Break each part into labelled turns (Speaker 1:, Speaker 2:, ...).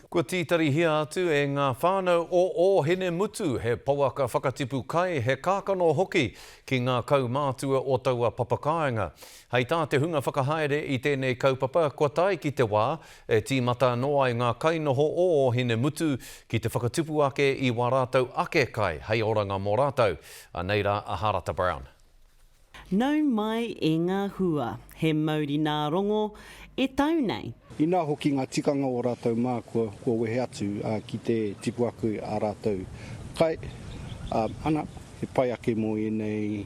Speaker 1: Kua tītarihia atu e ngā whānau o Ōhinemutu he pouaka whakatipu kai, he kākano hoki ki ngā kaumātua o taua papakāinga. Hei tā te hunga whakahaere i tēnei kaupapa, kua tae ki te wā e tīmata anō ai ngā kainoho o Ōhinemutu ki te whakatupu ake i wā rātou ake kai hei oranga mō rātou. Anei rā a Harata Brown.
Speaker 2: Nau mai e ngā hua, he mauri nā Rongo e tau nei.
Speaker 3: Inā hoki ngā tikanga o rātou mā kua, kua wehe atu, ā, ki te tipu ake ā rātou kai, ā, ana, he pai ake mō ēnei,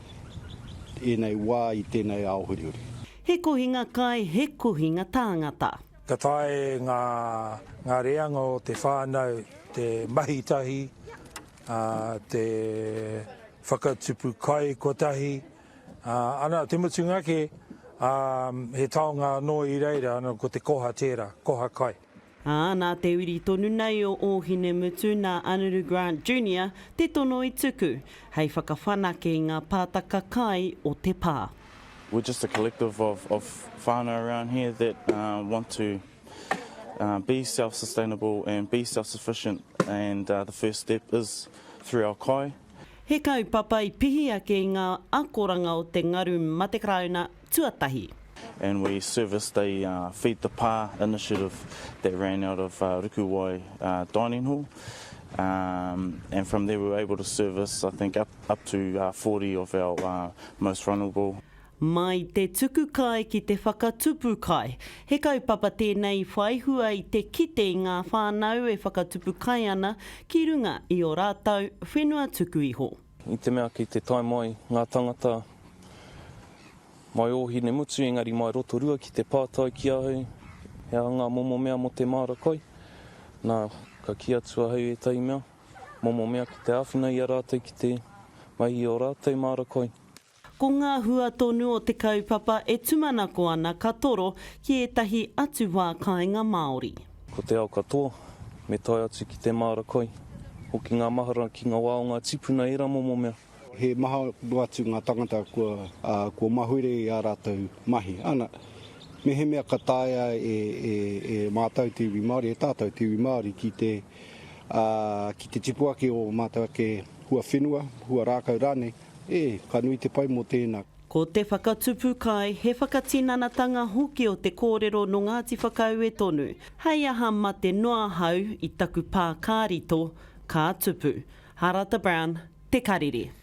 Speaker 3: ēnei wā i tēnei ao hurihuri.
Speaker 2: He kohinga kai, he kohinga tāngata.
Speaker 4: Ka taea e ngā, ngā reanga o te whānau te mahi tahi, ā, te whakatupu kai kotahi, ā, ana, te mutunga ake, ā, he taonga anō i reira, ana, ko te koha tērā, koha kai.
Speaker 2: Ā, nā te uri tonu nei o Ōhinemutu nā Anaru Grant Junior te tono i tuku, hei whakawhanake i ngā pātaka kai o te pā.
Speaker 5: We're just a collective of of whānau around here that want to be self sustainable and be self sufficient and the first step is through our kai.
Speaker 2: He kaupapa i pihi ake i ngā akoranga o te ngaru mate Karauna tuatahi.
Speaker 5: And we serviced a Feed the Pā initiative that ran out of Rukuwai Dining Hall and from there we were able to service I think up up to 40 of our most vulnerable.
Speaker 2: Mai te tuku kai ki te whakatupu kai. He kaupapa tēnei i whai hua i te kite i ngā whānau e whakatupu kai ana ki runga i ō rātou whenua tuku iho.
Speaker 6: I te mea kei te tae mai ngā tangata mai Ōhinemutu engari mai Rotorua ki te pātai ki ahau he aha ngā momo mea mō te māra kai. Nā, ka kī atu ahau ētahi mea, momo mea ki te āwhina i a rātou ki te mahi i ō rātou māra kai.
Speaker 2: Ko ngā hua tonu o te kaupapa e tumanako ana ka toro ki ētahi atu wā kāinga Māori.
Speaker 6: Ko te ao katoa, me tae atu ki te māra kai, hoki ngā mahara ki ngā wā o ngā tīpuna ērā momo mea.
Speaker 3: He maha noa atu ngā tangata kua, kua mahure i ā rātou mahi. Ana, mehemea ka taea e, e, e mātou te iwi Māori, e tātou te iwi Māori ki te, ā, ki te tipu ake ō mātou ake hua whenua, hua rākau rānei, E, ka nui te pai mō tēnā.
Speaker 2: Ko te whakatupu kai he whakatinanatanga hoki o te kōrero nō Ngāti Whakaue tonu, hei aha mate noa ahau i taku pā kārito, ka tupu. Harata Brown, Te Karere.